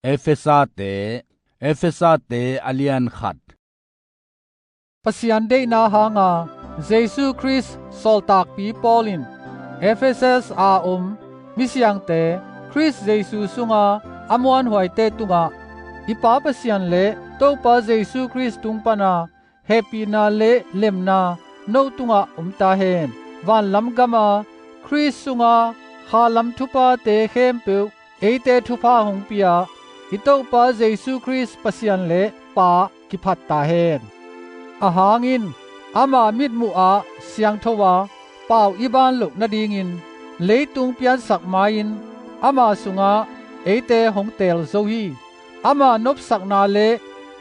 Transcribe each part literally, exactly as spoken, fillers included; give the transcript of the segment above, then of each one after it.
Efesate, Efesate a lian khat. Pasian deihna hanga Jesu Khrist sawltakpi Paul in Efesus a om misiangte, Khrist Jesu sunga a muanhuaite tungah, i Pa Pasian le Topa Jesu Khrist tung pana hehpihna le lemna no tungah om ta hen. Vanlam gama Khrist sunga khalam thuphate khempeuh eite thupha hong pia i Topa Jesu Khrist Pasian le Pa kiphat ta hen. Ahang in ama mitmuh ah siangtho a, pau i ban loh nadingin leitung piansak ma-in ama sungah eite hong teel zo hi. Ama nopsakna le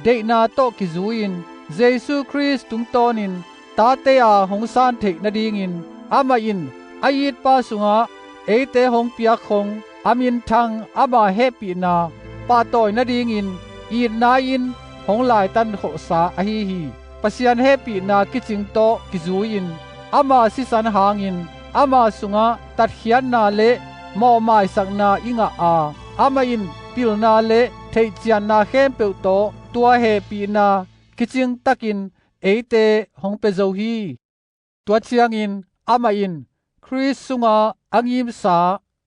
deihna tawh kizui-in Jesu Khrist tungtawnin tate a hong san theih nadingin amah in a itpa sungah eite hong piakkhong a minthang ama hehpihna pahtawi nadingin itna in hong laitan kholhsa ahi hi. Pasian hehpihna kicing tawh kizui-in ama sisan hangin ama sungah tatkhiatna le mawhmaisakna i ngah a, amah in pilna le theihcianna khempeuh tawh tua hehpihna kicing takin eite hong pia zo hi. Tua ciangin amah in Khrist sunga a ngimsa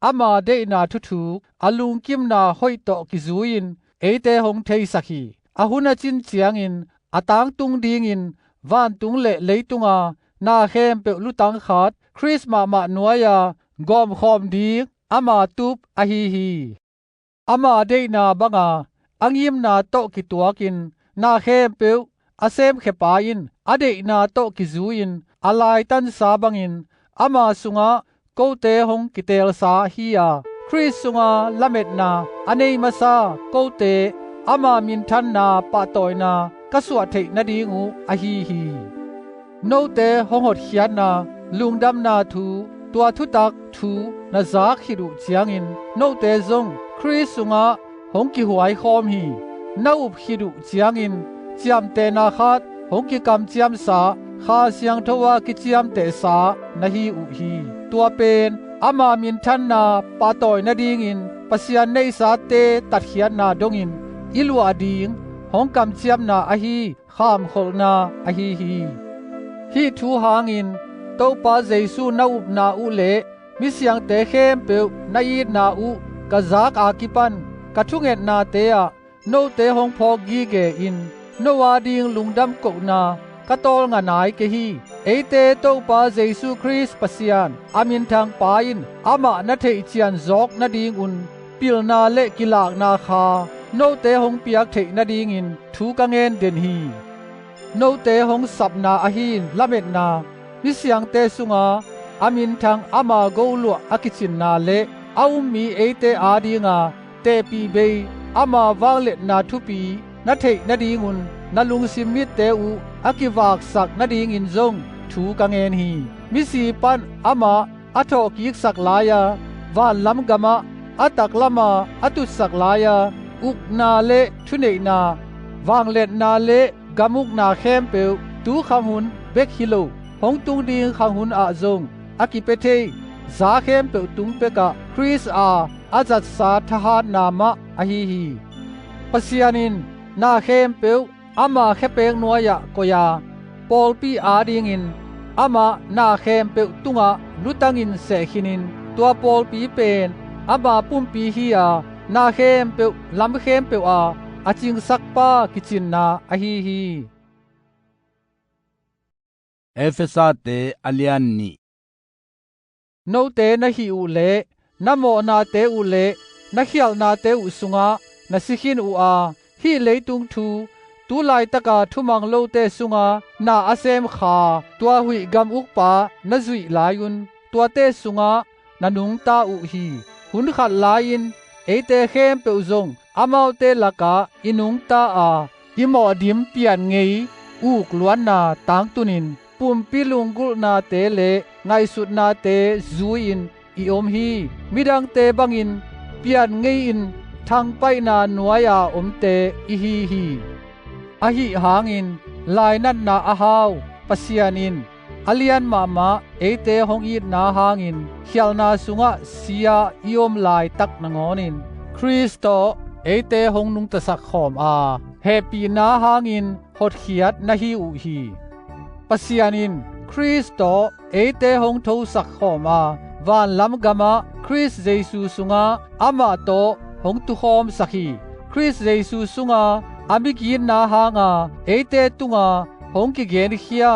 ama deihna thuthuk a lungkimna hoih tawh kizui-in eite hong theisak hi. A hun a cin ciangin a tangtung dingin vantung le leitunga na khempeuh lutang khat Khrist mahmah nuai-a gawmkhawm ding ama tup ahi hi. Ama deihna banga a ngimna tawh kituakin na khempeuh a semkhepa in a deihna tawh kizui-in a laitansa bangin ama sungah kote hong kiteelsa hi-a, Khrist sunga lametna a nei masa kote ama minthanna pahtawina ka suah theih nading uh ahi hi. Note hong hotkhiatna lungdamna thu, tua thutak thu na zak khit uh ciangin note zong Khrist sungah hong kihuaikhawm hi. Na up khit uh ciangin ciamtehna khat hong kikamciamsa Kha Siangtho a kiciamtehsa na hi uh hi. Tua pen ama minthanna pahtawi nadingin Pasian neihsate tatkhiatna dongin i luah ding hong kamciamna ahi khamkholhna ahi hi. Hih thu hangin Topa Jesu na upna uh le misiangte khempeuh na itna uh ka zak a kipan ka thungetnate ah note hong phawk gige-in no ading lungdam kohna ka tawlnga nai kei hi. Eite Topa Jesu Khrist Pasian a minthang Pa in amah na theihcian zawk nadingun pilna le kilakna kha note hong piak theih nadingin thu ka ngen den hi. Note hong sapna ahi lametna misiangte sunga a minthang ama goluah a kicinna le a um mi eite adinga tehpih bei ama vangliatna thupi na theih nadingun na lungsim mitte uh a kivaksak nadingin zong thu ka ngen hi. Misi pan amah a thawhkiksak lai-a vanlam gamah a taklamah a tutsak lai-a ukna le thuneihna, vangliatna le gamukna khempeuh tu khanghun bek hi lo hong tung ding khanghun ah zong a kipia thei za khempeuh tung pekah Khrist a a zatsa thahatna mah ahi hi. Pasian in na khempeuh ama khepek nuai-ah koih a, pawlpi adingin amah na khempeuh tungah lutangin sehkhinin tua pawlpi pen ama pumpi hi-a na khempeuh lam khempeuh a a cingsakpa kicinna ahi hi. Efesate a lian nih. Note na hih uh le na mawhnate uh le na khialhnate uh sungah na si khin uh a, hih leitung thu tu laitaka thumang lote sunga na a sem Kha tua huih gam ukpa na zuih lai-un tuate sungah na nungta uh hi. Hun khat lai-in eite khempeuh zong amaute lakah i nungta a, i mawhdim pian ngei uk luanna tangtunin pumpi lunggulhnate le ngaihsutnate zui-in i om hi. Midangte bangin pian ngei-in thangpaihna nuai-a omte i hi hi. Ahi hangin lainatna a hau Pasian in a lian mahmah eite hong itna hangin khialhna sungah si-a i om laitak nangawnin Khrist tawh eite hong nungtasak khawm a, hehpihna hangin hotkhiat na hi uh hi. Pasian in Khrist tawh eite hong thosak khawm a, vanlam gamah Khrist Jesu sungah amah tawh hong tukhawmsak hi. Khrist Jesu sunga a migitna hanga eite tunga hong kigenkhia,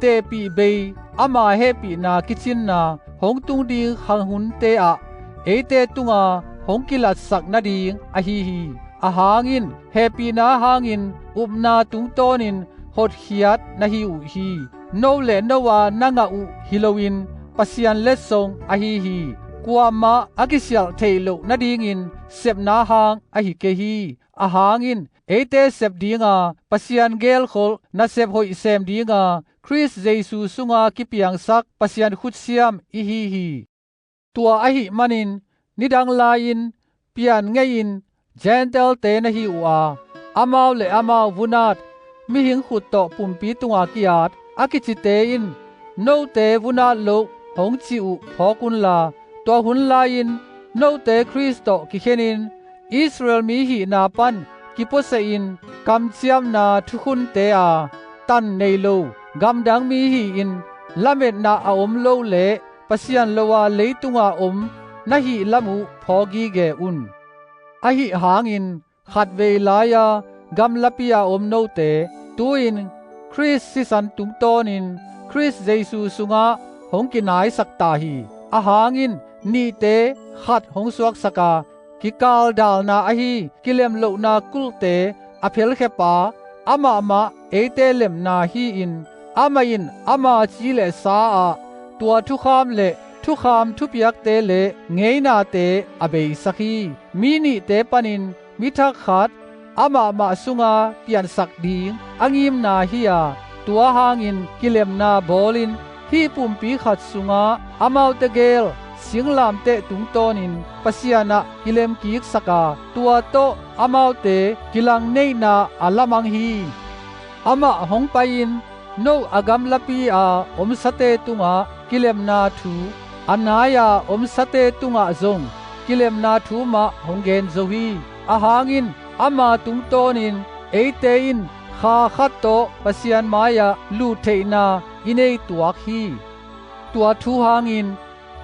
tehpih bei ama hehpihna kicinna hong tung ding khanghunte ah eite tunga hong kilatsak nading ahi hi. Ahang in, hehpihna hangin upna tungtawnin hotkhiat na hi uh hi. No le no a na ngah uh hi loin Pasian letsong ahi hi. Kuamah a kisialh theih loh nadingin sepna hang ahi kei hi. Ahang in, eite sep dinga Pasian gelkholh nasep hoih sem dinga Khrist Jesu sunga kipiangsak Pasian khutsiam i hi hi. Tua ahih manin, nidang lai-in pian ngeihin Gentile-te na hi uh a, amau le amau vunat, mihing khut tawh pumpi tunga ki-at a kicite in note vunat loh hong ci uh phawk unla, tua hun lai-in note Khrist tawh kikhenin Israel mi hihna pan kipuasahin kamciamna thukhunte a tan nei lo, gamdang mi hi-in lametna a om lo le Pasian lo a leitunga om na hih lam uh phawk gige un. Ahi hangin, khatvei lai-a gamlapi a om note, tu-in Khrist sisan tungtawnin Khrist Jesu sungah hong kinaisak ta hi. Ahang in, nihte khat hong suaksak a, kikaldalna ahi kilemlohna kulhte a phelkhia pa, amah mah eite lemna hi-in, amah in ama ci le sa ah tua thukham le thukham thupiakte le ngeinate a beisak hi. Mi nihte panin mi thak khat amah mah sunga piansak ding a ngimna hi-a, tua hangin kilemna bawlin hih pumpi khat sungah amaute gel singlamteh tungtawnin Pasian ah kilemkiksak a, tua tawh amaute kilangneihna a lamang hi. Amah hong pai-in no a gamlapi a omsate tungah kilemna thu, a nai-a omsate tungah zong kilemna thu mah hong gen zo hi. Ahang in, ama tungtawnin eite in kha khat tawh Pasian mai-ah lut theihna i nei tuak hi. Tua thu hangin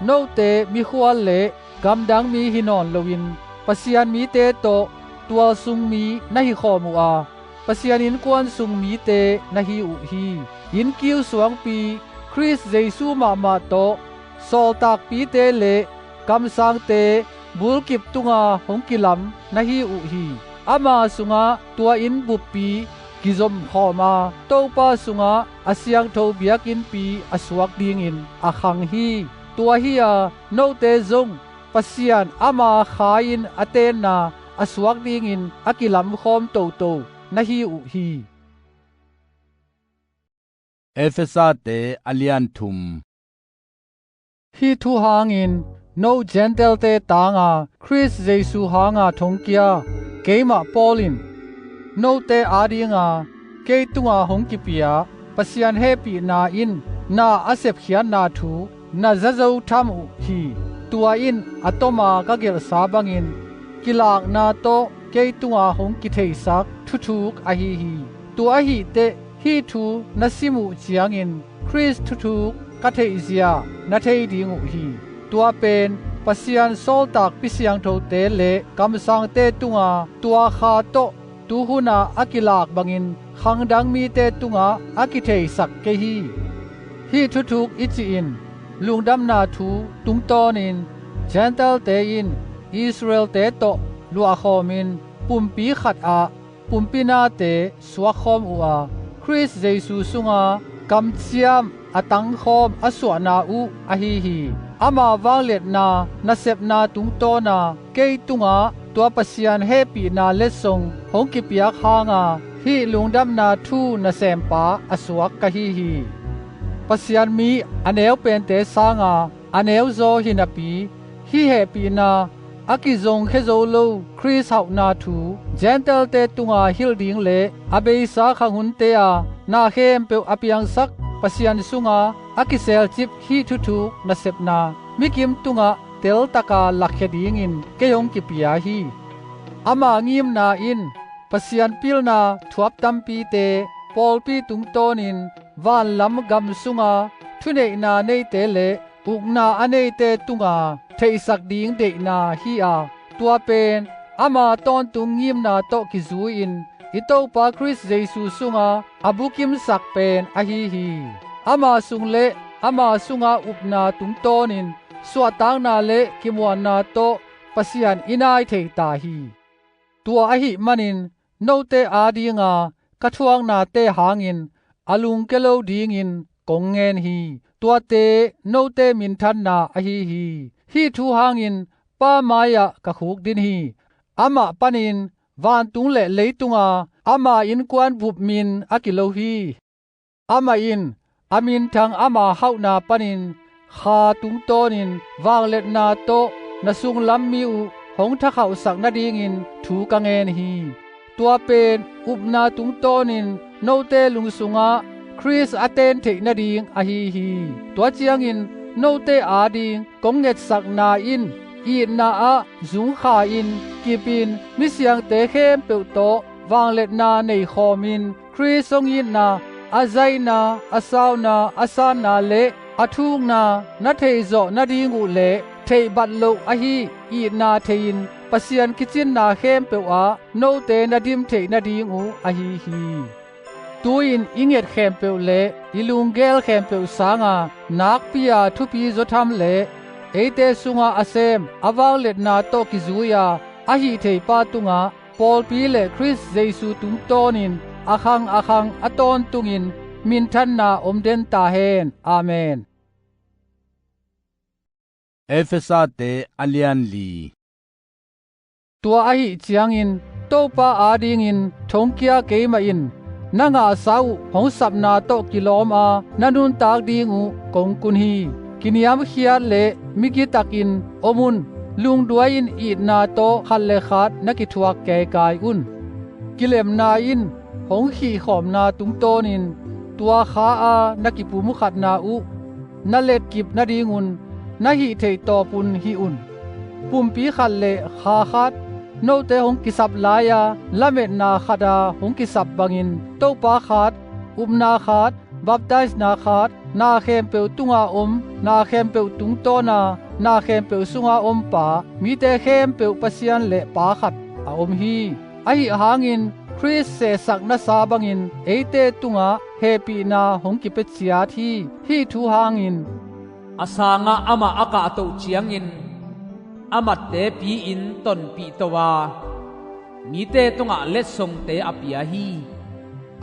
note mikhual le gamdang mi hi nawn loin Pasian mite tawh tualsung mi na hi khawm uh a, Pasian innkuan sung mite na hi uh hi. Innkiu suangpi Khrist Jesu mahmah tawh sawltakpite le kamsangte bulkip tunga hong kilam na hi uh hi. Ama sungah tua inn buppi kizom khawm a, Topa sungah a siangtho biakinnpi a suak dingin a khang hi. Tua hi-a note zong Pasian ama kha-in a tenna a suak dingin a kilamkhawm toto na hi uh hi. Efesate a lian thum. Hih thu hangin no Gentile-te tanga Khrist Jesu hanga thongkia keimah Paul in, note adinga kei tunga hong kipia Pasian hehpihna in na a sepkhiatna thu na za zo tham uh hi. Tua in a toma ka gelhsa bangin kilakna tawh kei tunga hong kitheisak thuthuk ahi hi. Tua ahih teh hih thu na sim uh ciangin Khrist thuthuk ka theihzia na thei ding uh hi. Tua pen Pasian sawltakpi siangthote le kamsangte tunga tua kha tawh tuhuna a kilak bangin khangdang mite tungah a kitheisak kei hi. Hih thuthuk i cih in lungdamna thu tungtawnin Gentile-te in Israel-te tawh luahkhawmin pumpi khatah pumpi nate suakkhawm uh a, Khrist Jesu sunga kamciam a tangkhawm a suahna uh ahi hi. Ama vangliatna nasepna tungtawna kei tungah tua Pasian hehpihna letsong hong kipiak hanga hih lungdamna thu nasempa a suak ka hi hi. Pasian mi a neu pente sanga a neuzaw hi napi, hih hehpihna a kizongkhia zo lo Khrist hauhna thu Gentile-te tunga hilh ding le a beisa khanghunte a na khempeuh a piangsak Pasian sunga a kiselcip hih thuthuk nasepna mikim tungah teltaka lakkhia dingin kei hong kipia hi. Ama ngimna in Pasian pilna thuap tampite pawlpi tungtawnin vanlam gam sunga thuneihna neite le ukna a neite tunga theihsak ding deihna hi a, tua pen ama tawntung ngimna tawh kizui-in i Topa Khrist Jesu sunga a bukimsak pen ahi hi. Ama sung le ama sunga upna tungtawnin suahtakna le kimuanna tawh Pasian i nai thei ta hi. Tua ahih manin note adinga ka thuaknate hangin a lungke lo dingin kong ngen hi. Tuate note minthanna ahi hi. Hih thu hangin Pa mai-ah ka khukdin hi. Amah panin vantung le leitunga ama innkuan bup min a kilo hi. Amah in a minthang ama hauhna panin Kha tungtawnin vangliatna tawh na sunglam mi uh hong thakhauhsak nadingin thu ka ngen hi. Tua pen upna tungtawnin note lungsungah Khrist a ten theih nading ahi hi. Tua ciangin note ading kong ngetsakna in itna ah zungkha-in kipin misiangte khempeuh tawh vangliatna neikhawmin Khrist hong itna, a zaihna, a sauna, a sanna le a thukna na theihzawh nading uh le theihbat loh ahi itna thei-in Pasian kicinna khempeuh ah note na dim theih nading uh ahi hi. Tu-in i nget khempeuh le i lunggel khempeuh sanga nakpi-a thupi zawtham le eite sungah a sem a vangliatna tawh kizui-a a hih theipa tungah pawlpi le Khrist Jesu tungtawnin a khang a khang a tawntungin minthanna om den ta hen. Amen. Efesate a lian li. Tua ahih ciangin Topa adingin thongkia keimah in na ngahsa uh hong sapna tawh kilawm a na nuntak ding uh kong kun hi. Kiniamkhiat le migitakin om un. Lungduai in itna tawh khat le khat na kithuak keikai un. Kilemna in hong khihkhawmna tungtawnin tua kha a na kipumkhatna uh na letkip nadingun na hih theih tawpun hih un. Pumpi khat le kha khat note hong kisap lai-a lametna khata hong kisap bangin Topa khat, upna khat, baptaisna khat, na khempeuh tunga om, na khempeuh tungtawna, na khempeuh sunga om Pa, mite khempeuh Pasian le Pa khat a om hi. Ahi hangin Khrist sehsak nasa bangin eite tungah hehpihna hong kipia ciat hi. Hih thu hangin a sangah amah a kahtoh ciangin a matte pi-in tonpih to a mite tungah letsongte a pia hi,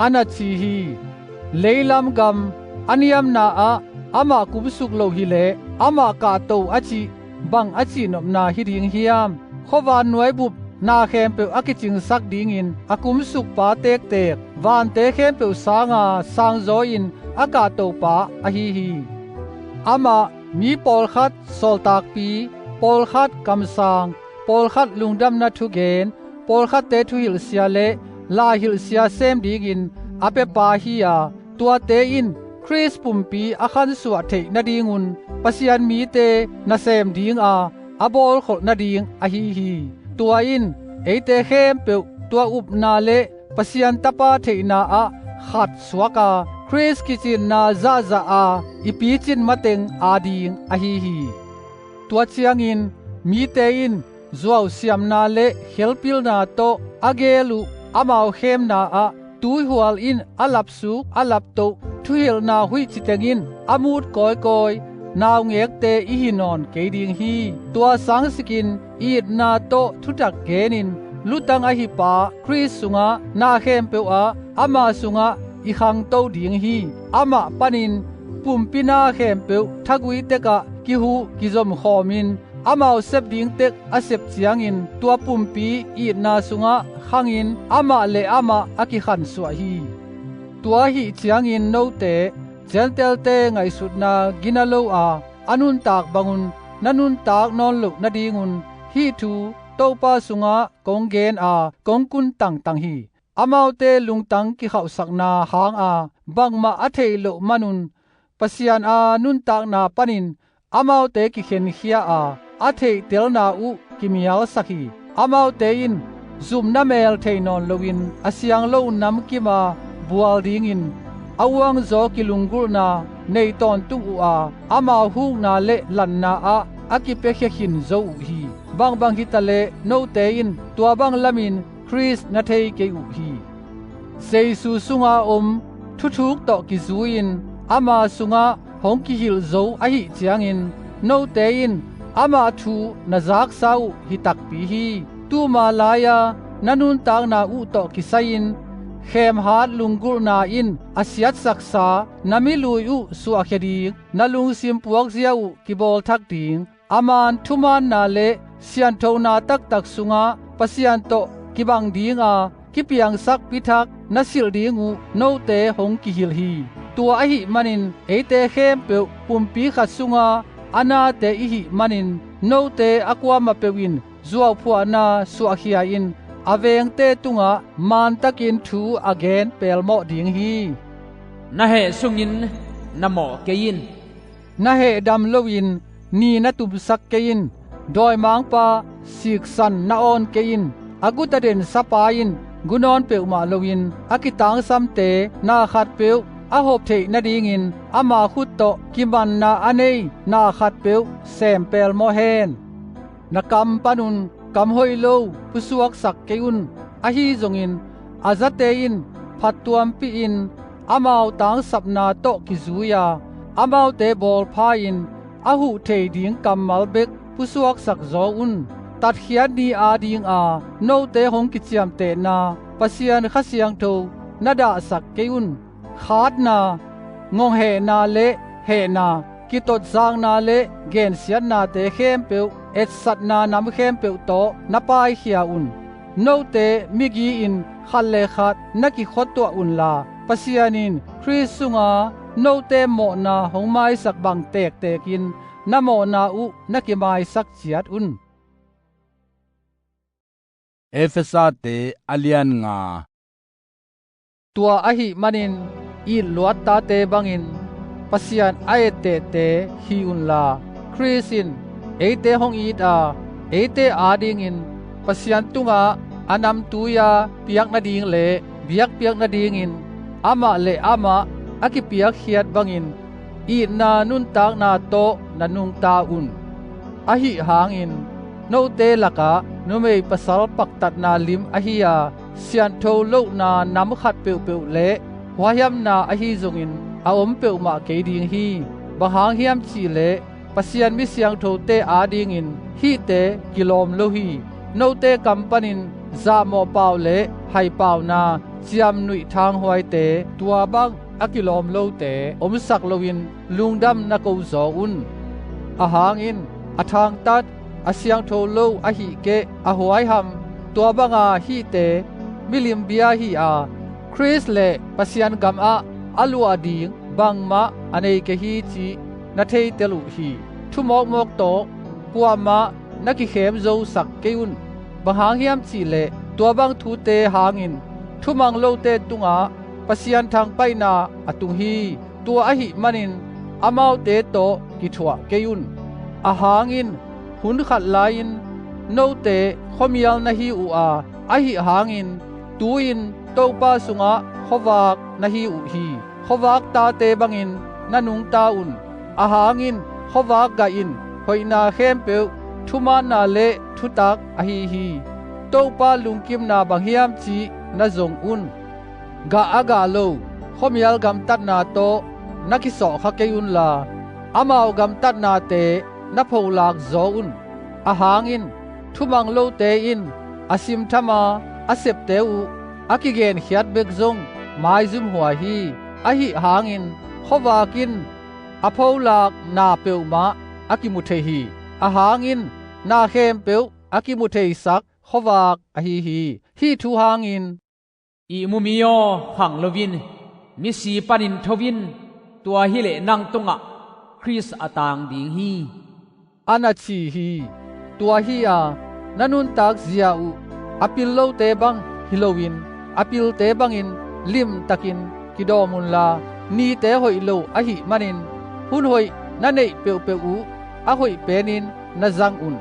a na ci hi. Leilam gam a niamna ah amah kumsuk lo hileh amah kahto a cih bang a cihnopna hi ding hiam? Khuavan nuaibup na khempeuh a kicingsak dingin a kumsukpa tektek vante khempeuh sanga sangzaw-in a kahtopa ahi hi. Amah mi pawlkhat sawltakpi, pawlkhat kamsang, pawlkhat lungdamna thugen, pawlkhatte thuhilhsia le laihilhsia sem dingin a piapa hi a, tuate in Khrist pumpi a khansuah theih nadingun Pasian mite nasem dinga a bawlkholh nading ahi hi. Tua in eite khempeuh tua upna le Pasian Tapa theihna ah khat suaka Khrist kicinna zahzah a i picin mateng ading ahi hi. Tua ciangin mite in zuausiamna le khelpilna tawh a gel uh amau khemna ah tuihual in a lapsuk a laptoh thuhilhna huih citeng in a mut kawikawi naungekte i hi nawn kei ding hi. Tua sangsikin itna tawh thutak genin lutang ahi Pa Khrist sungah na khempeuh ah ama sungah i khangto ding hi. Amah panin pumpi na khempeuh thagui tekah kihuh kizomkhawmin amau sep ding tek a sep ciangin tua pumpi itna sungah khangin amah le amah a kikhansuah hi. Tua ahih ciangin note Gentile-te ngaihsutna gina lo a a nuntak bangun na nuntak nawn loh nadingun hih thu Topa sungah kong gen a kong kun tangtang hi. Amaute lungtang kikhauhsakna hanga bangmah a theih loh manun Pasian a nuntakna panin amaute kikhenkhia a a theihtelna uh kimialsak hi. Amaute in zumna mel thei nawn loin a siang lo namkima bual dingin a uangzaw kilunggulhna nei tawntung uh a, amau hukna le lanna ah a kipiakhia khin zo uh hi. Bangbang hitaleh note in tua bang lamin Khrist na thei kei uh hi. Jesu sunga om thuthuk tawh kizui-in ama sungah hong kihilh zo ahih ciangin note in amah thu na zaksa uh hi takpi hi. Tuma lai-a na nuntakna uh tawh kisai-in khemhat lunggulhna in a siatsaksa na milui uh suahkhia ding, na lungsim puakzia uh kibawlthak ding, a man thumaanna le sianthona taktak sungah Pasian tawh kibang dinga kipiangsak pithak na silh ding uh note hong kihilh hi. Tua ahih manin eite khempeuh pumpi khat sunga a nate ihih manin note a kuamah peuh in zuauphuahna suahkhia in a vengte tungah mantakin thu a gen pelmawh ding hi. Na heh sungin na mawh kei in. Na heh dam loin ni na tumsak kei in. Dawimangpa siksan na awn kei in. A guta densa pa in gu nawn peuhmah loin a kitangsamte na khatpeuh a hop theih nadingin ama khut tawh kimanna a nei na khatpeuh sem pelmawh hen. Na kam panun kam hoih lo pusuaksak kei un. Ahi zongin a zate in phattuampih in amau tangsapna tawh kizui-a amaute bawlpha-in a huh thei ding kammal bek pusuaksak zaw un. Tatkhiat ni adinga note hong kiciamtehna Pasian Kha Siangtho na dahsak kei un. Khatna, ngong hehna le hehna, kitotzakna le gensiatnate khempeuh etsatna nam khempeuh tawh na paikhia un. Note migi-in khat le khat na kikhuatuah unla, Pasian in Khrist sunga note mawhna hong maisak bang tektekin na mawhna uh na kimaisak ciat un. Efesate a lian nga. Tua ahih manin itluat tate bangin Pasian a ettehte hi unla, Khrist in eite hong it a, eite adingin Pasian tungah a namtui-a piak nading le biakpiak nadingin amah le amah a kipiakkhiat bangin itna nuntakna tawh na nungta un. Ahi hangin note lakah numei pasal paktatna lim ahi-a siantho lohna nam khat peuhpeuh le huaihamna ahi zongin a om peuhmah kei ding hi. Bang hang hiam cihleh Pasian mi siangthote adingin hihte kilawm lo hi. Note kam panin zahmawh pau le haipauna, ciamnuih thanghuaite, tua bang a kilawm lote omsak loin lungdam na ko zaw un. Ahang in a thangtat, a siangtho lo ahih keh a huaiham, tua banga hihte milim bia hi-a Khrist le Pasian gamah a luah ding bangmah a nei kei hi cih na theitel uh hi. Thu mawkmawk tawh kuamah na kikhem zosak kei un. Bang hang hiam cihleh tua bang thute hangin thumang lote tungah Pasian thangpaihna a tung hi. Tua ahih manin amaute tawh kithuah kei un. Ahang in hun khat lai-in note khuamial na hi uh a, ahi hangin tu-in Topa sungah khuavak na hi uh hi. Khuavak tate bangin na nungta un. Ahang in khuavak gah in hoihna khempeuh thumaanna le thutak ahi hi. Topa lungkimna bang hiam cih na zong un. Gah a gah lo khuamial gamtatna tawh na kisawhkha kei unla, amau gamtatnate na pholak zaw un. Ahang in thumang lote in a simtham a, a septe uh a kigenkhiat bek zong maizumhuai hi. Ahi hangin khuavak in a pholak na peuhmah a kimu thei hi. Ahang in na khempeuh a kimu theisak khuavak ahi hi. Hih thu hangin, ihmu mi aw, khang loin misi panin tho in. Tua hileh nang tungah Khrist a tang ding hi, a na ci hi. Tua hi-a na nuntak zia uh a pil lote bang hi loin a pilte bangin limtakin kidawm unla, nite hoih lo ahih manin hun hoih na neih peuhpeuh uh a hoih penin na zang un.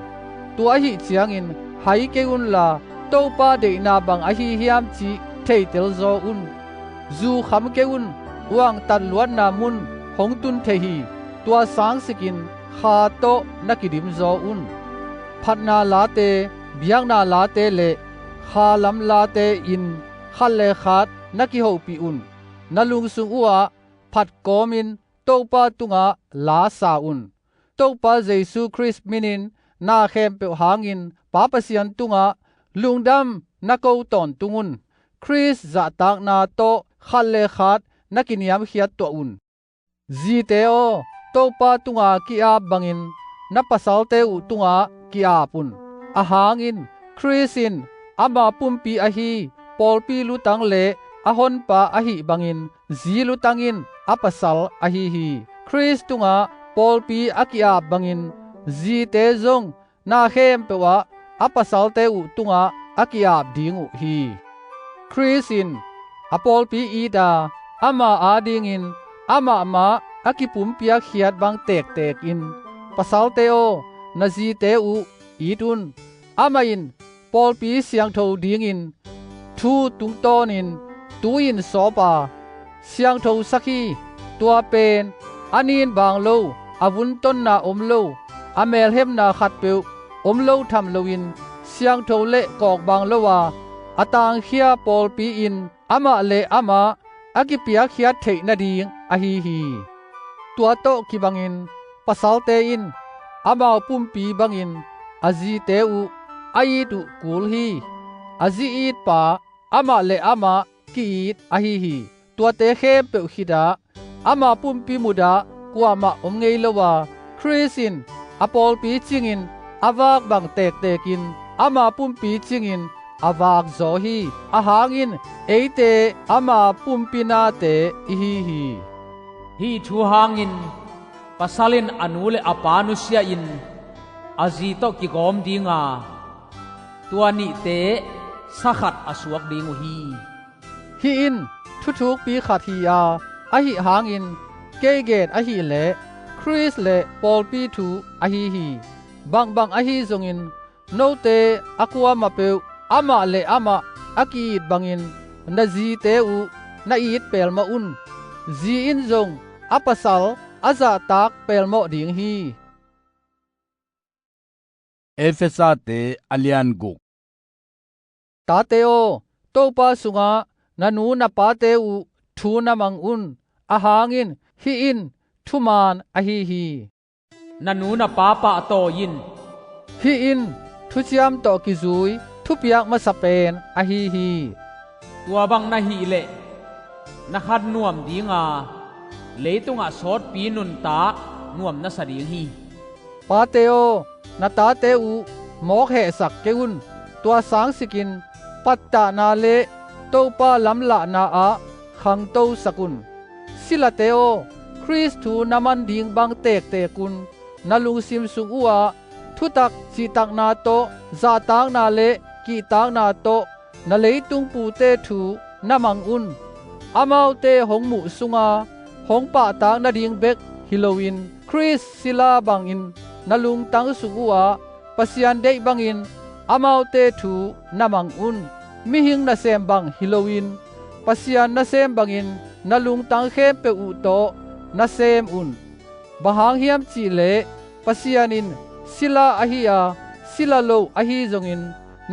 Tua ahih ciangin hai kei unla, Topa deihna bang ahi hiam cih theitel zaw un. Zu kham kei un. Uangtat luatna mun hong tun thei hi. Tua sangsikin Kha tawh na kidim zaw un. Phatna late, biakna late le kha lam late in khat le khat na kihopih un. Na lungsung uhah phat kawmin Topa tungah la sa un. Topa Jesu Khrist minin na khempeuh hangin Pa Pasian tungah lungdam na ko tawntung un. Khrist zahtakna tawh khat le khat na kiniamkhiat tuah un. Zite aw, Topa tunga ki-ap bangin na pasalte uh tungah ki-ap un. Ahang in Khrist in ama pumpi ahi pawlpi lutang le a honpa ahih bangin zi lutang in a pasal ahi hi. Khrist tungah pawlpi a ki-ap bangin zite zong na khempeuh ah a pasalte uh tungah a ki-ap ding uh hi. Khrist in a pawlpi it a, ama adingin amah mah a kipumpiakkhiat bang tektekin pasalte aw, na zite uh it un. Amah in pawlpi siangtho dingin thu tungtawnin tu-in sawp a, siangtho sak hi. Tua pen a nin bang lo, a vuntonna om lo, a melhemna khatpeuh om lo tham loin siangtho le kawkbang lo a, a tangkhia pawlpi in amah le amah a kipiakkhiat theih nading ahi hi. Tua tawh kibangin pasalte in amau pumpi bangin a zite uh a it uh kul hi. A zi-itpa amah le amah ki-it ahi hi. Tuate khempeuh khitah ama pumpi mutah kuamah om ngei lo a, Khrist in a pawlpi cingin a vak bang tektekin ama pumpi cingin a vak zaw hi. Ahang in eite ama pumpi nate i hi hi. Hih thu hangin pasal in a nu le a pa nusia in a zi tawh kigawm dinga, tua nihte sa khat a suak ding uh hi. Hih in thuthukpi khat hi a, ahi hangin kei gen ahileh Khrist le pawlpi thu ahi hi. Bangbang ahi zongin note a kuamahpeuh amah le amah a ki-it bangin na zite uh na it pelmawh un. Zi in zong a pasal a zahtak pelmawh ding hi. Efesate a lian guk. Tate aw, Topa sungah na nu na pate uh thu na mang un. Ahang in hih in thuman ahi hi. Na nu na pa pahtawi in. Hih in thuciam tawh kizui thupiak masa pen ahi hi. Tua bang na hih leh na khat nuam dinga, leitungah sawtpi nuntak nuam na sa ding hi. Pate aw, na tate uh mawk hehsak kei un. Tua sangsikin pattahna le Topa lamlahna ah khangtosak un. Silate aw, Khrist thu na man ding bang tektek un. Na lungsim sung uhah thutak cihtakna tawh zahtakna le kihtakna tawh na leitung pute thu na mang un. Amaute hong muh sunga hong pahtak nading bek hi loin Khrist sila bangin na lungtang sung uhah Pasian deih bangin amaute thu na mang un. Mihing nasem bang hi loin Pasian nasem bangin na lungtang khempeuh uh tawh na sem un. Bang hang hiam cihleh Pasian in sila ahi a, sila lo ahi zongin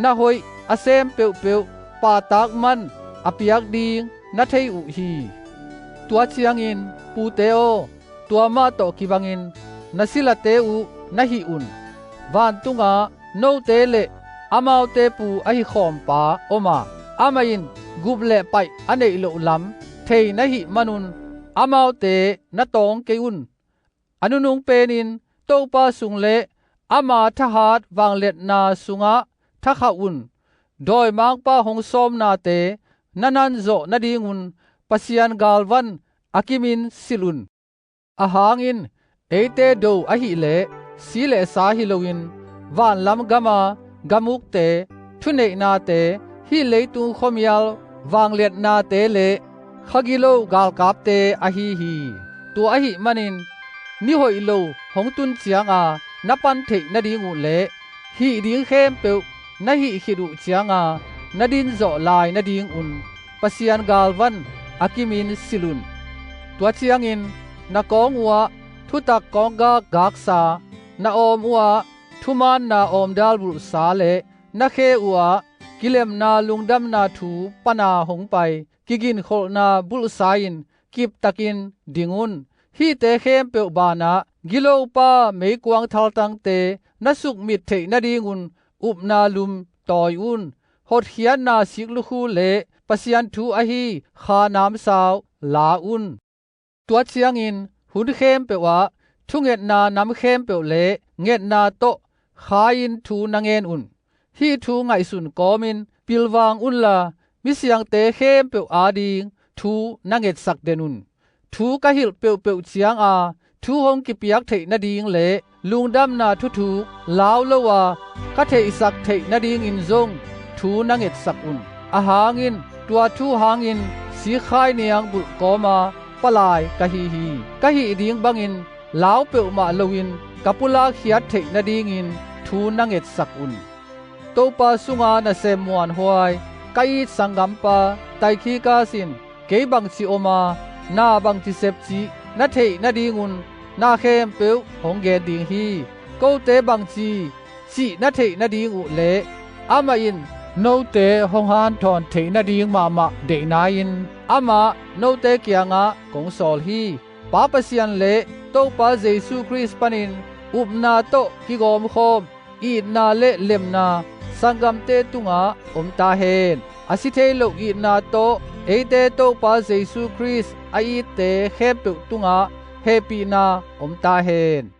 na hoih a sem peuhpeuh pahtak man a piak ding na thei uh hi. Tua ciangin pute aw, tua mah tawh kibangin na silate uh na hih un. Vantungah note le amaute pu ahi khawmpa om a, amah in gup le paih a neih loh lam thei na hih manun amaute na tawng kei un. A nunung penin Topa sung le ama thahat vangliatna sungah thakhauh un. Dawimangpa hong sawmnate na nanzawh nadingun Pasian galvan a kimin silh un. Ahang in eite do ahihleh si le sa hi loin vanlam gama gamukte, thuneihnate, hih leitung khuamial vangliatnate le khagilo galkapte ahi hi. Tua ahih manin mihoih lo hong tun cianga na pan theih nading uh le hih ding khempeuh na hih khit uh cianga na dinzawh lai nadingun Pasian galvan a kimin silh un. Tua ciangin na kawng uhah thutak kawnggak gaksa, na awm uhah thumaanna awmdal bulhsa le na khe uhah kilemna lungdamna thu pana hong pai kiginkholhna bulhsa-in kiptakin ding un. Hihte khempeuh banah gilopa meikuang thaltangte na sukmit theih nadingun upna lum tawi un. Hotkhiatna siklukhu le Pasian thu ahi kha namsau la un. Tua ciangin hun khempeuhah thungetna nam khempeuh le ngetna tawh kha-in thu na ngen un. Hih thu ngaihsun kawmin pilvang unla, misiangte khempeuh ading thu na ngetsak den un. Thu ka hilh peuhpeuh cianga thu hong kipiak theih nading le lungdamna thuthuk lau lo a ka theihsak theih nadingin zong thu na ngetsak un. Ahang in tua thu hangin sikkhai niang bulh kawma palai ka hi hi. Ka hih ding bangin lau peuhmah loin ka pulak khiat theih nadingin thu na ngetsak un. Topa sunga nasem muanhuai ka it sanggampa Tychicus in kei bangci om a, na bangci sep cih na theih nadingun na khempeuh hong gen ding hi. Kote bangci cih na theih nading uh le amah in note hong hanthawn theih nading mahmah deihna-in amah note kiangah kong sawl hi. Pa Pasian le Topa Jesu Khrist panin upna tawh kigawmkhawm itna le lemna sanggamte tungah om ta hen. A si thei loh itna tawh eite Topa Jesu Khrist a itte khempeuh tungah hehpihna om ta hen.